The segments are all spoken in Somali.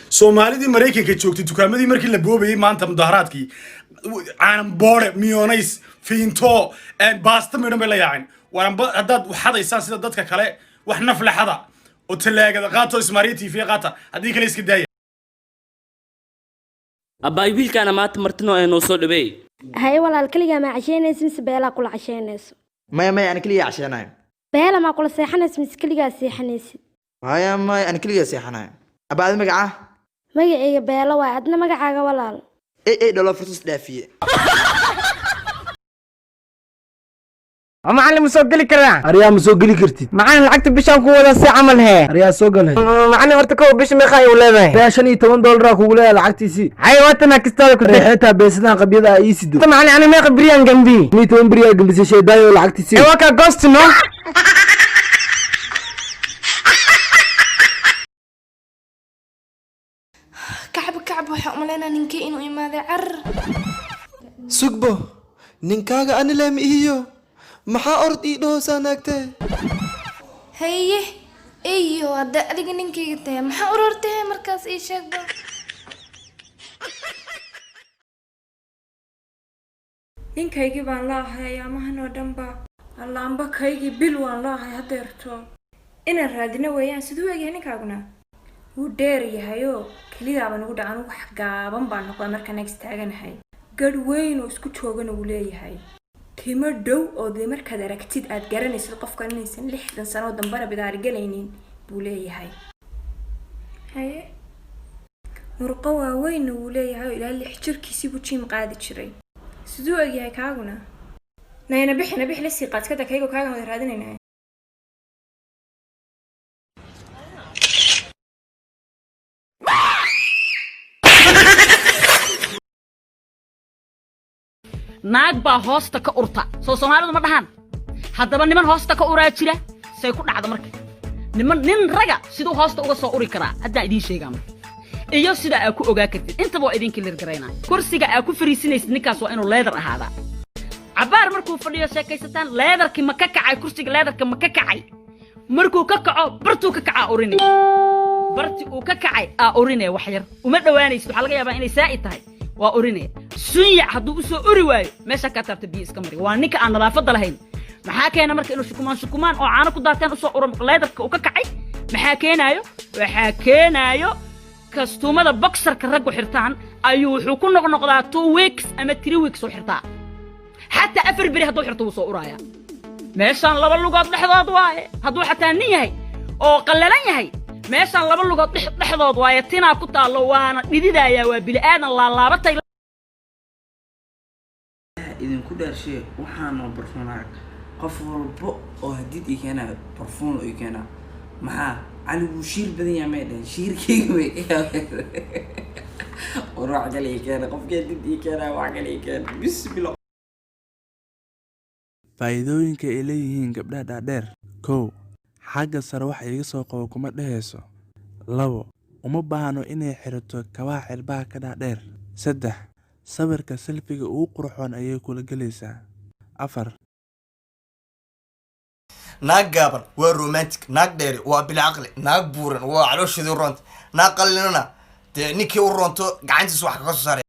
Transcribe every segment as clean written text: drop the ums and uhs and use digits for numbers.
Soomaalidii Maraykanka joogtay, dukaamadii markii la boobayay maanta, mudaharaadkii, caanan boore, mayonnaise, Vimto, baasta midhan bay la yaaceen. Waranba haddaad xadaysaan sida dadka kale, wax naf le xada oo talaagada qaato, ismaariya TV qaata, haddii kale iska daaya. Abbaay, wiilkaana maanta martino ee noo soo dhaweey. Haye walaal, keligaa maa casheynaysa mise Beelaa kula casheynayso? Maya, maya, ani keliya casheenayo. Beela maa kula seexanaysa mise keligaa seexanaysid? Maya, maya, ani keliya seexanayo. Abba, adi magacaa? Magacayga Beelo waay. Adna magacaaga, walaal? Ey ey dhalo fursas dhaafiye. Macallin, ma soo geli karaa? Aryaa, ma soo geli kartid. Macallin, lacagta bishaan ku wada si camal hee. Aryaa, soo galay. Macallin, horta kow, bisha meeqa ayuu leedahay? Aryaa, $15 kugu leeyahay, lacagtiisii. Hay, waatana kistaada ku Aryaa, xitaa beesadan qabyada aa ii sido. Macallin, ani meeqa biriyaan gambi? 15 beriyaa gambisay, sheedaayo, lacagtiisii. Waa kaa goostino. Kacab kacab, waxaa umaleynaa ninkii inuu imaaday car. Sugbo, ninkaaga ani leh ma ihiyo, maxaa orod ii dhahoosaa naagtee? Haye, eyo, hadda adiga ninkayga tahay, maxaa urortahay markaas? Ii sheegba. Ninkaygii baan la ahay ayaamahan oo dhanba, allaanba kaygii bil waan la ahay hadeerto. Inaan raadino weeyaan. Siduu egyahay ninkaaguna? Wuu dheer yahayoo kelidaaba nagu dhacan, wax gaaban baan noqday markaan ag istaaganahay. Gadh weyn oo isku joogana wuu leeyahay, timo dhow oo dee markaad aragtid aad garanaysid qofkan inaysan 60 sano dambana bidaargelaynin buu leeyahay. Haye, murqo waaweynna wuu leeyahay oo ilaa 6 jirkiisii buu gym qaadi jiray. Siduu egyahay kaaguna? Nayna bixi, na bixi, lasii qaadkada kaygo, kaagan wada raadinaynaa. Naag baa hoosta ka urta, soo Soomaalidu ma dhahaan? Haddaba niman hoosta ka uraa jira. Say ku dhacda marka niman, nin raga siduu hoosta uga soo uri karaa? Haddaan idiin sheegaa marka iyo sida aa ku ogaa kartid, intaba waa idinka lirgaraynaa. Kursiga aa ku fariisinaysid ninkaas waa inuu leather ahaadaa. Cabbaar markuu fadhiyo, sheekaysataan, leatherkii ma ka kacay? Kursiga leatherka ma ka kacay? Markuu ka kaco, bartuu ka kacaa urinay, barti uu ka kacay aa urinaya. Wax yar uma dhowaanaysid, waxaa laga yaabaa inay saa'id tahay, waa urinaya. Sunyac hadduu u soo uri waayo, meesha kaa taabta biyo iska mari. Waa ninka aan nadaafadda lahayn. Maxaa keena marka inuu shukumaan shukumaan oo caano ku daateen usoo uro leatherka uu ka kacay? Maxaa keenaayo? Waxaa keenaayo kastuumada boxerka raggu xirtaan ayuu wuxuu ku noqnoqdaa 2 weeks ama 3 weeks u xirtaa. Xataa 4 beri hadduu xirto, wuu soo uraaya. Meeshaan laba lugood dhexdood waaye. Hadduu xataa nin yahay oo qallalan yahay, meeshaan laba lugood dhexdood waaye, tinaa ku taallo, waana dhididayaa. Waa bili aadan laalaabatay. Idinku dhaarshee, waxaana barfuun arag, qof walbo oo hadiid ii keenayo barfuun ii keenaa. Maxaa Cali wuu shiir badan yahay, may dhehen shiirkeyga way ka yaabeen. War wax kale ii keena, qofkii hadiid ii keenayo wax kale ii keena, bismillah. Faa'iidooyinka ay leeyihiin gabdhaha dhaadheer: 1, xagga sare wax iga soo qabo kuma dhehayso. 2, uma baahno inay xirato kabaha cirbaha ka dhaadheer. 3, sawirka selfiga ugu qurxoon ayay kula gelaysaa. 4, Naag gaaban waa romantic, naag dheeri waa bilcaqli, naag buuran waa caloosheedii u roonta, naag qallinana dee ninkii u roonto gacantiisa wax kaga soo saaray.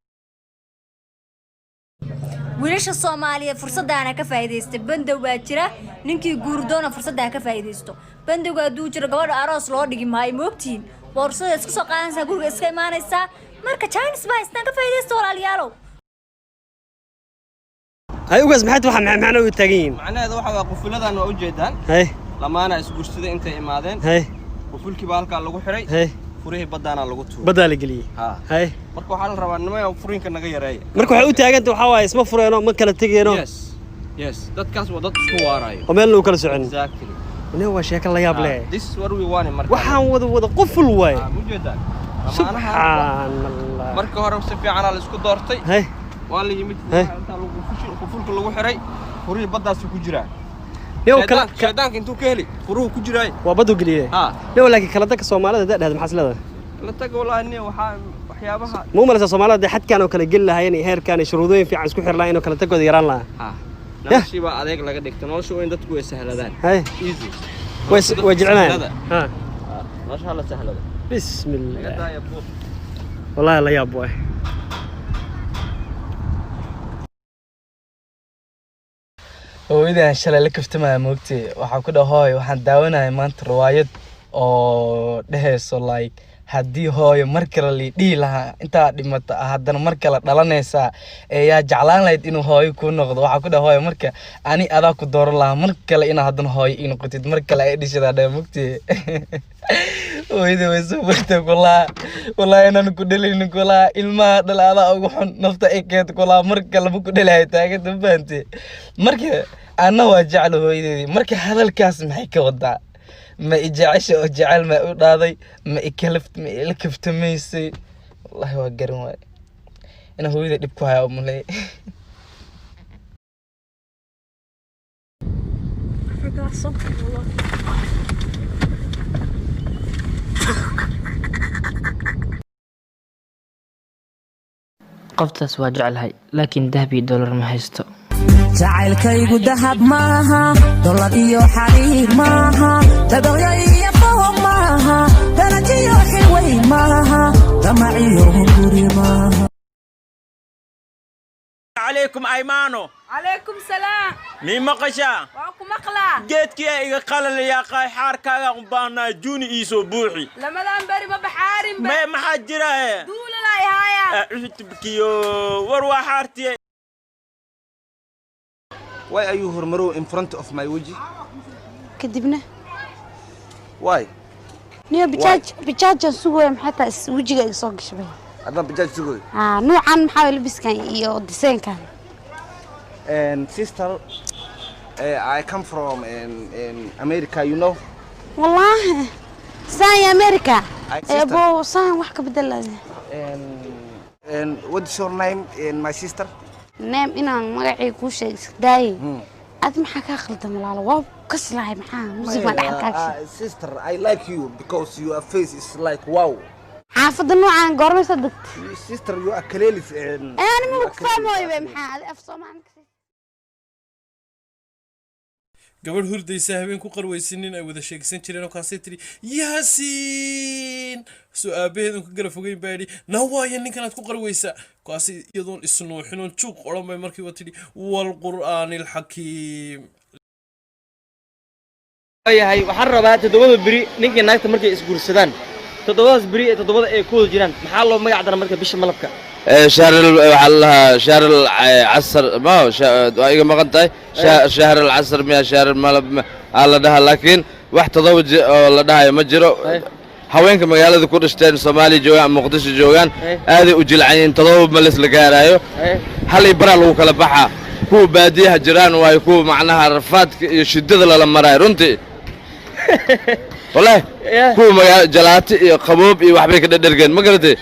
Wiilasha Soomaaliyeed fursadaana ka faa'iidaysta. Bandow baa jira, ninkii guurdoona fursaddaa ka faa'iidaysto. Bandowga hadduu jiro, gabadha aroos loo dhigi maayo, moogtihiin? Boorsada iska soo qaadanaysaa, guriga iska imaanaysaa. Marka chance baa haystaan, ka faa'iidaysta, walaalayaalow. Hay ugaas, maxay waxa macno u taagan yihiin? Macnaheeda waxa waa qufuladan waa ujeedaan. Hay. Lamaana isguursaday intay imaadeen. Hay. Qufulkii baa halkaa lagu xiray. Hay. Furihii baddaana lagu tuuray. Baddaa la geliyey. Ha. Hay. Marka waxaa la rabaa nimaya furiinka naga yareeya. Marka waxay u taaganta waxaa waaye isma fureeno, ma kala tegeeno. Yes, dadkaas waa dad isku waarayo. Oo meelna u kala socon. Exactly. Ina waa sheeko la yaab leh. This is what we want marka. Waxaan wada wada quful waaye. Ah, ujeedaan. Subxaan Allah. Marka hore si fiicanaa la isku doortay. Hay. Waa la yimid. Hey. Intaa lagu qufulka lagu xiray, furihii baddaasi ku jiraa. Yow kala Shaydaanka intuu ka heli furuhu ku jiraay. Waa baddu geliyey. Ha. Yow, laakiin kala dadka Soomaalida haddaa dhahda, maxaa is leedahay? La taga wallaahi nin waxaa waxyaabaha Ma u malaysaa Soomaalida dee xadkaan oo kale geli lahaayeen iyo heerkaan iyo shuruudooyin fiican isku xiri lahaayeen oo kala tagooda yaraan lahaa? Ha, noloshii baa adeeg laga dhigta. Nolosha waa in dadku way sahladaan. Hay. Easy. Way Nolosha dadku way jecelaayeen. sahlada. Ha. Nolosha hala sahlado. Bismillah, wallahi la yaab waay. Hooyadan shalay la kaftamaya, moogtay, waxaa ku dhaha: "Hooyo, waxaan daawanaya maanta riwaayad oo dhehayso like haddii hooyo mar kale lii dhihi lahaa intaa dhimata ah, haddana mar kale dhalanaysaa ee yaa jeclaan lahayd inuu hooyo kuu noqdo?" Waxaa ku dhaha: "Hooyo, marka ani adaa ku dooran lahaa mar kale inaa haddana hooyo ii noqotid, mar kale ay dhishadaa." Dhaha, moogtay, hooyada way soo bartay kulaa: "Wallahi inaan ku dhalinin kulaa, ilmaha dhala adaa ugu xun, nafta ay keento kulaa, mar kale ma ku dhalahay." Taaganta ma fahantay? Marka anna waa jecla hooyadeedii. Marka hadalkaas maxay ka wadaa? Ma i jecesha oo jecel ma u dhaaday, ma ikalaf, ma ila kaftamaysay? Wallahi waa garan waaye inaan hooyada dhib ku haya umaleey. I forgot something. Wallah. Qoftaas waa jeclahay, laakiin dahab iyo dollar ma haysto. Jacaylkaygu dahab maaha, dolar iyo xariir maaha, dabaqyo iyo qoho maaha, darajiyo xilweyn maaha, damaciyo hunguri maaha. Calaykum, aymaano. Calaykum salaam. Mii maqashaa? Waa ku maqlaa. Geedkii iga qalalayaa, xaarkaagaan u baahnaa, juuni iisoo buuxi. Lamadan beri ma baxaarin ba. May, maxaa jira e? Duulalay haayaan. Cutubkiyo war waa xaartiye. Why are you hormarow in front of my weji? Kadibna? Why? Niyo, bajaaj bajaajaan sugaya, maxay tahay wejiga iga soo gashay? Adna bajaaj sugoy. Aa, nuucan maxaa waye labiskan iyo diseenkan? And sister, I come from in America, you know. Wallaahi saan iyo America? Sister. Eebo, saan wax ka bedelaya. And what's your name and my sister? Name inaan magacii kuu sheeg iska daaye. Ad maxaa kaa qaldan, walaalo? Waa kaslahay, maxaa musig baan dhexal kaa gashay? Sister, I like you because your face is like wow. Xaafadda nuucan goormay soo degtay? Sister, you are Kalelis and Ee, ani ma ku fahmooyo be, maxaa adi af Soomaali? Gabadh hurdaysa habeen ku qarweysanin ay wada sheegsan jireen oo kaasay tiri: "Yaasiin." Soo aabaheedun ka gara fogeyn baa yidhi: "Na waayo ninkanaad ku qarweysaa?" Kaasi iyadoon isnuuxinoon juuq odhan bay markiiba tidhi: "Waalqur'aani alxakiim." Yahay, waxaan rabaa 7da beri ninkii naagta markay isguursadaan, 7daas beri ee 7da ay ku wada jiraan, maxaa loo magac dara marka bisha malabka? شهر waxaa la dhahaa شهر العسل, ma waa iga maqan tahay. شهر العسل miya, شهر malab aa la dhahaa, laakiin wax 7 oo la dhahayo ma jiro. Haweenka magaalada ku dhashteen, Soomaaliya joogaan ama Muqdisho joogaan, aaday u jilcan yihiin. 7 malis la gaaraayo, hal iyo baraa lagu kala baxaa. Kuwa baadiyaha jiraan waayo kuwa macnaha rafaadka iyo shidada lala maraayo runtii, wallahi kuwa magaalo jalaato iyo qaboob iyo waxbay ka dhadhergeen, ma garatay,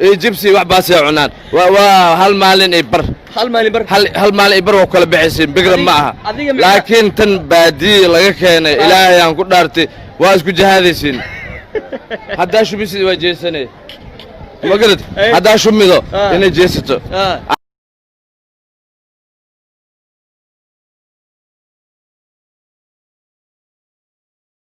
iyo jibsi wax baasay cunaan. Waa hal maalin iyo bar. Hal maalin bar. Hal maalin iyo bar waa kala baxaysiin, bigra ma aha. Adiga Laakiin tan baadiye laga keenay, Ilaahay aan ku dhaartay, waa isku jihaadaysiin. Haddaa shumisid waa jeesanay, ma garat? Haddaa shumido inay jeesato.